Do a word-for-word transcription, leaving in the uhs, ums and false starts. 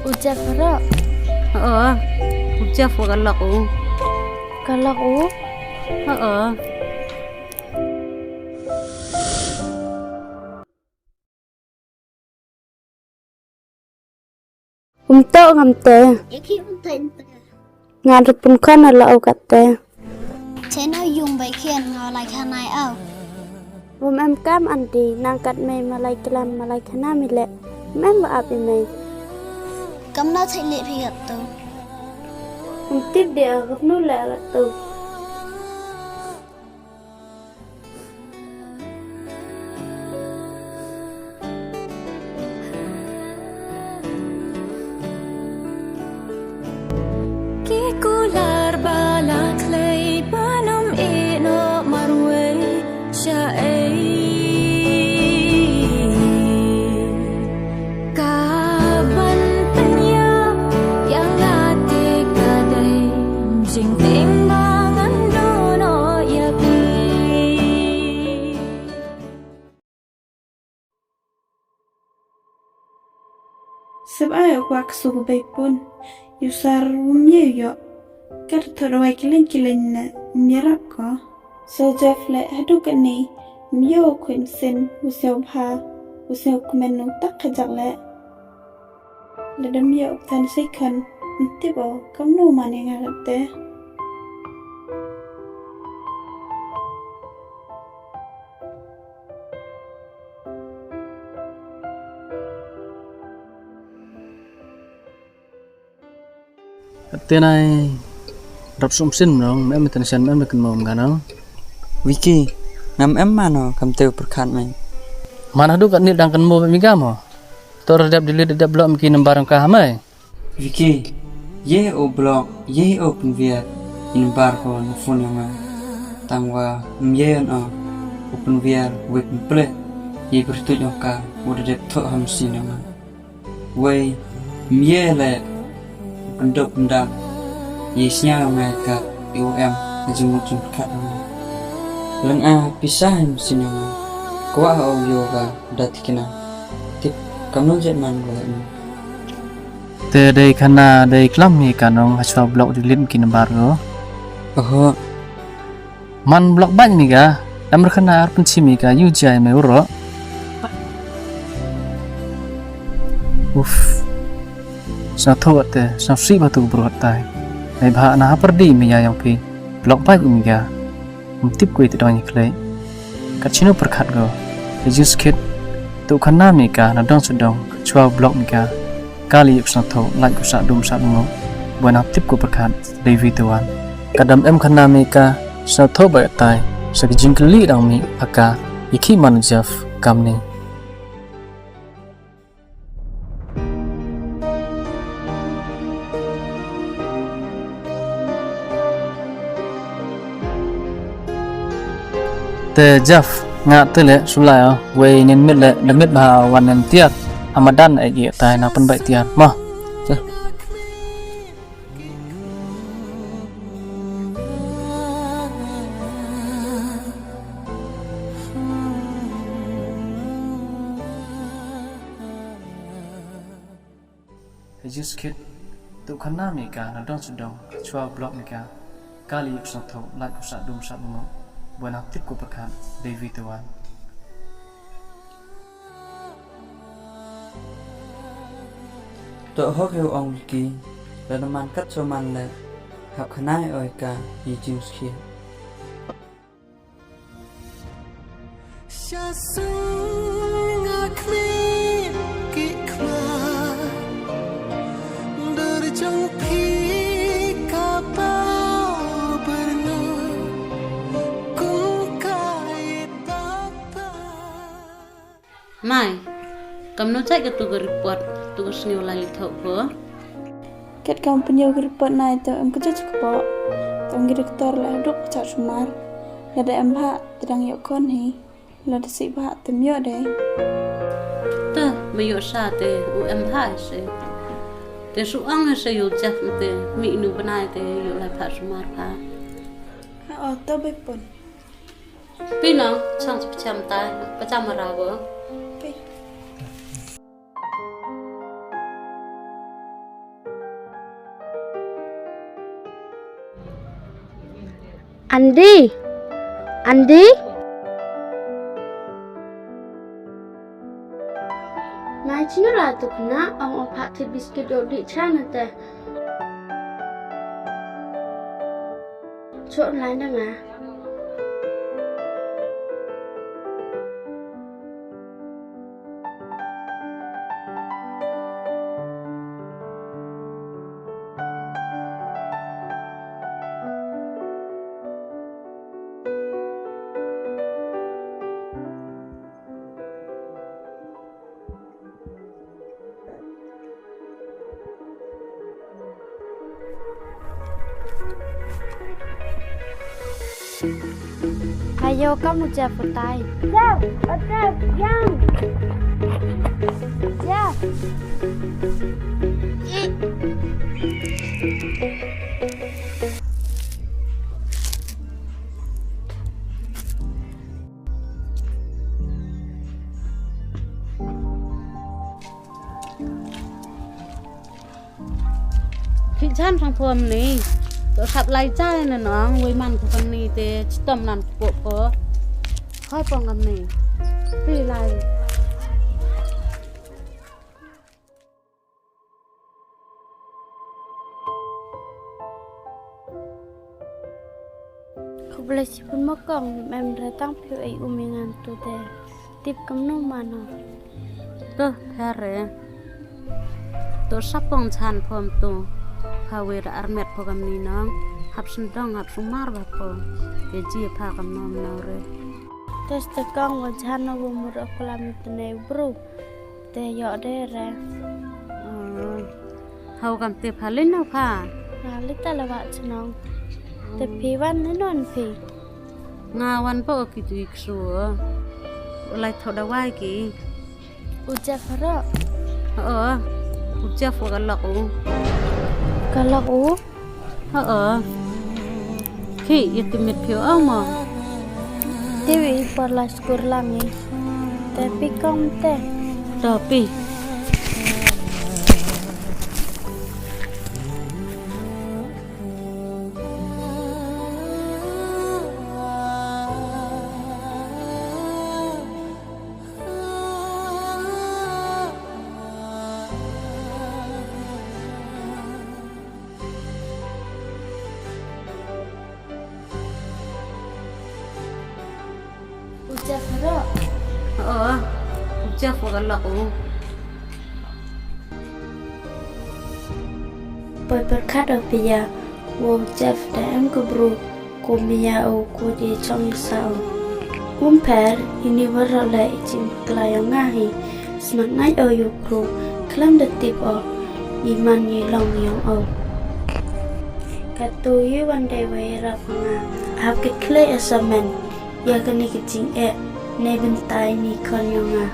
U Jeff ro. Oo. U Jeff wa ka lok u. Ka lok u? Oo. Um toh ngam te. Nga da pynkhon na la u katte. Chena yung bai khian nga lai khana i au. Um em kam anti, nang kat mei ma lai klam ma lai khana mi le. Um em wa ap i mei. Kam na thai le phi kat tu. Um tip de a kat nu le kat tu. Ki kular ba la khlei ba num i no marwei sha ei. Ka ban pynyap ya nga te ka dei jingtieng ba ngan dono ya phi. Sep ai u kwah ksu ka bei pun. Yu sar wym ye yoh. Kat thoh dawai kilen kilen ne ym yarap ko. So Jeff le hadooh katni ym yoh u khuid mynsiem u sñiaw bha u sñiaw kmen u tak kajak le. Lada ym yoh u than sei khan ym tip o kamno man i nga kat te. Te nai rap sum sin nong, me em tension, me em kan mom ganang. Vicky, ngam em mano kam teu perkhat me. Mana du kat ni dang kan mo mi gamo. Tor dep delete dep block mi ki number ka ha mai. Vicky, ye o block, ye o pynviar i number ko na phone yong nga. Tang wa ym ye o pynviar wek mple ye bertuj yong ka u da dep thoh ha machine yong nga. Wei, ym ye le pyndok pyndap ye sñiaw yong nga ka i u em ha jingmut jingpyrkhat yong nga. Leng a pisa ha machine yong nga. Kwah o yoh ka da tikna. Tip kamno jet man ko le. Te dei khana dei klam mi ka nong ha chwa block delete mi ki number ko. Oho. Man block bait mi ka, em re khana ar pynchi mi ka, yu jai me uro. Uf. Sñiaw thoh te, sñiaw sih ba tu bro tai. Nei bha na ha pyrdi mi ya yong phi. Block bait mi ka. Ym tip ko i te dong i khlei. Kat chino pyrkhat ko. I just kid. Tu khana mi ka na dong sdong. Chwa block mi ka. Ka li yuk sñiaw thoh, lait ko sa dum sa dum. Boi na tip ko pyrkhat, dei vi te wan. Ka dam em khana mi ka, sñiaw thoh ba tai. Sa ki jingkylli dang mi, ha ka. I khi man Jeff, kamni. Te Jeff, nga te le sulai o, wei nin mit le, da mit bha wan nin tiar, amadan e gi tai na pynbait tiar. Mo. Te. He just kid, tu khana mi ka, na dong sdong, chwa block mi ka, ka li yuk sñiaw thoh, lait ko sa dum sa dum. Boi na tip ko pyrkhat, dei vi te wan. To hok yow ong ki, la na man kat so man le, hap khana i oi ka, i jing skhi. Sha sung nga khmih ki khmat, dur jong phi ka paw byrngut, kum ka it bak bak. Mai, kamno chait ka tu ka report, tu ka sñiaw lai li thoh ko. Kat kam pynyoh ka report nai to em ka judge ka po. To ngi director la duk ka chah sumar. Lada em bha te dang yoh khon hi. Lada sih bha te ym yoh de. Te, me yoh sa te, u em bha se. Te su ong se yoh Jeff te, mi nu bnai te, yoh lai bha sumar bha. Ha, o, to be pun. Phi nong, chang chi pacham tai, pacham ra bo. Phi. Andi? Andi? Mai chinu ra tu kna, ong o pha thi biscuit o di cha na te. Chok lai na nga. Ayo, kam u Jeff u tai. Jeff, o Jeff, yang. Jeff. Phi jan sang phom ni. To sap lai chai na nong, wei man ko kam ni te chitom nan ko ko. Khoi pong kam ni. Phi lai. Khublei chibun mo kong, em re tang phi ei um i ngan tu te. Tip kamnu mano. To, pher re. To sap pong jan phom tu. Pha wei ra armet pho kam ni nong. Hap sendong, hap sumar ba pho. Ke ji pha kam nom nau re. Tes te kong wa jan no wa mur akula mi tene bru. Te yoh de re. Hmm. Hau kam te pha lin no pha? Nga lita la wa chnong. Te phi wan ni non phi? Nga wan po ki tu ik su. Lai tho da wai ki. U Jeff ro? Oo. U Jeff wa ka lok u. Ka lok u? Oo. Ki, ya ti mit phi o mo. Ti wi por la skur lang i. Te pi kong te. To pi. U Jeff ro? Oo, u Jeff wa ka lok u. Poi pyrkhat o pia, wa u Jeff da em ka bru, ko mia o ko de chong sa o. Um pher, ini waroh le i chim kla yong nga hi, smat ngai o yu bru, klam da tip o, i man i long yong o. Katu yu wan de wei rap nga, hap ki khlei asamen, ya kani ki jingeh, ne bynta ini khon yong nga.